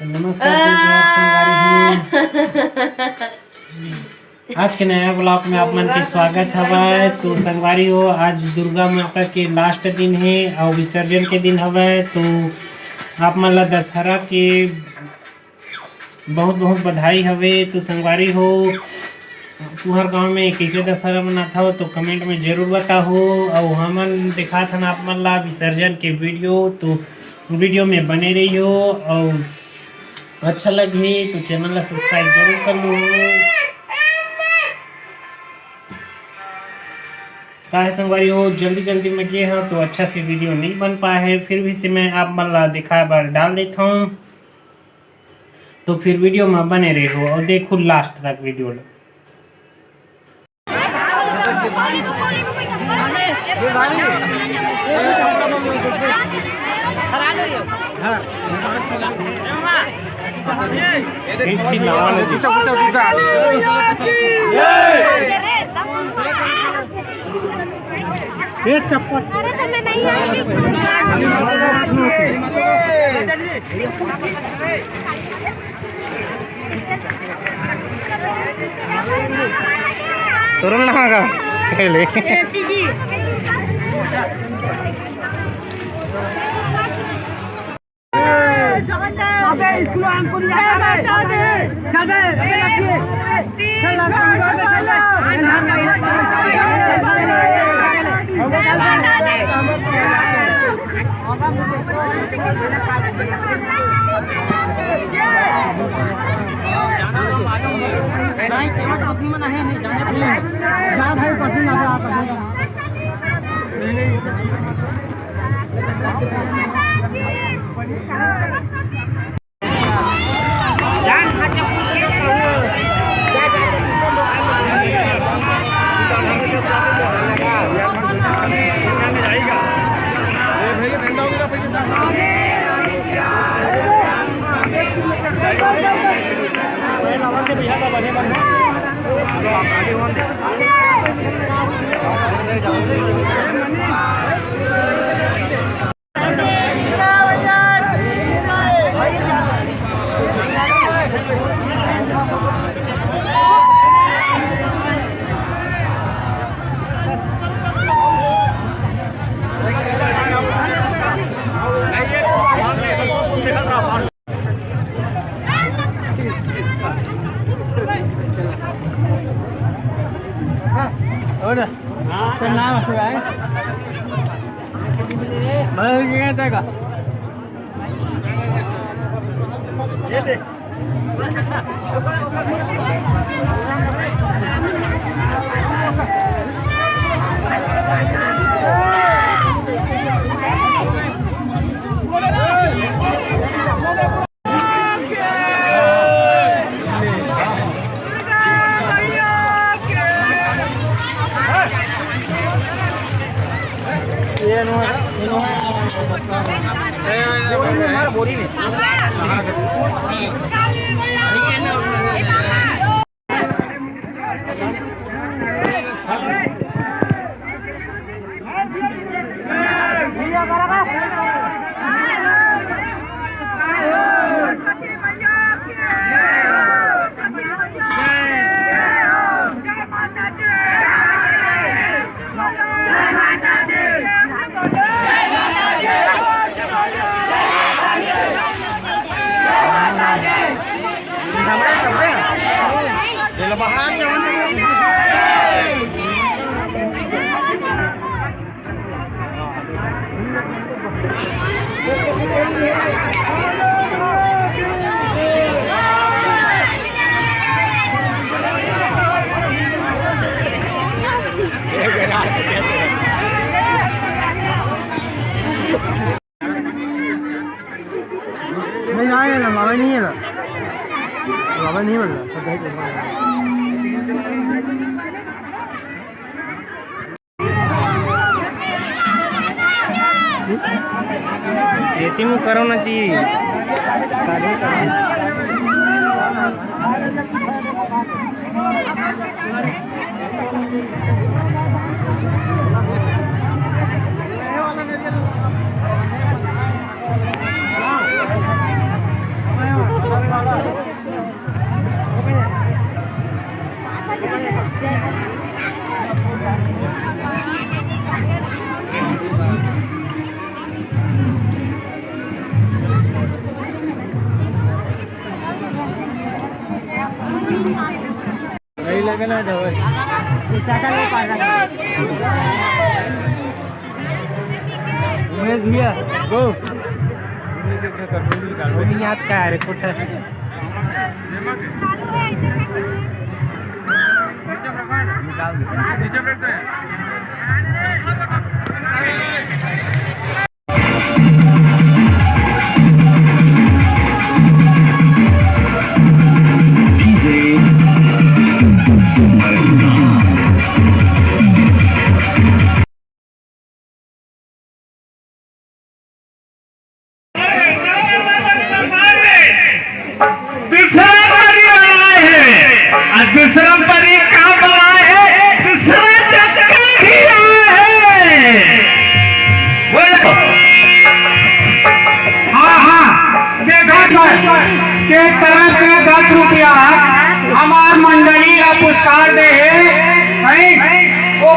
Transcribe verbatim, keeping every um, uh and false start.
नमस्कार, जय जोहार संगवारी हो। आज के नया vlog में आप मन के स्वागत हवय। तो संगवारी हो, आज दुर्गा माता के last दिन हे अउ विसर्जन के दिन हवय। तो आप मन ला दशहरा के बहुत बहुत बधाई हवे। तो संगवारी हो, तुहर गांव में कइसे दशहरा मनात हव तो comment में जरूर बताहू। अउ हमन दिखात हन आप मन ला विसर्जन के video, तो video में बने रहियो। अउ अच्छा लगही तो channel ला subscribe जरूर कर लू। काहे संगवारी हो, जल्दी जल्दी में गे हंव तो अच्छा से video नहीं बन पाए है, फिर भी से मैं आप मन ला दिखाए बर डाल देत हूँ। तो फिर video में बने रहो और देखो last तक video ला। ये चप्पल। अरे तो मैं नहीं आऊंगी। तोरन लगा पहले। ए, दीदी। और तेरा नाम है भाई? भाई, ये क्या देगा? नहीं आए ना, बाबा नहीं है ना, बाबा नहीं बोल रहा। एती मुँह करो ना जी। उमेश भैया, गो। दुनिया का है रे, कुछ है। दूसरा परी बनाए हे, अउ दूसरा परी का बनाए हे, दूसरा चक्का भी आए हे। बोलो। हाँ, हाँ, के घर पर, के तरफ से दस रुपया हमार मंडली ला पुरस्कार दे हे, हैं? ओ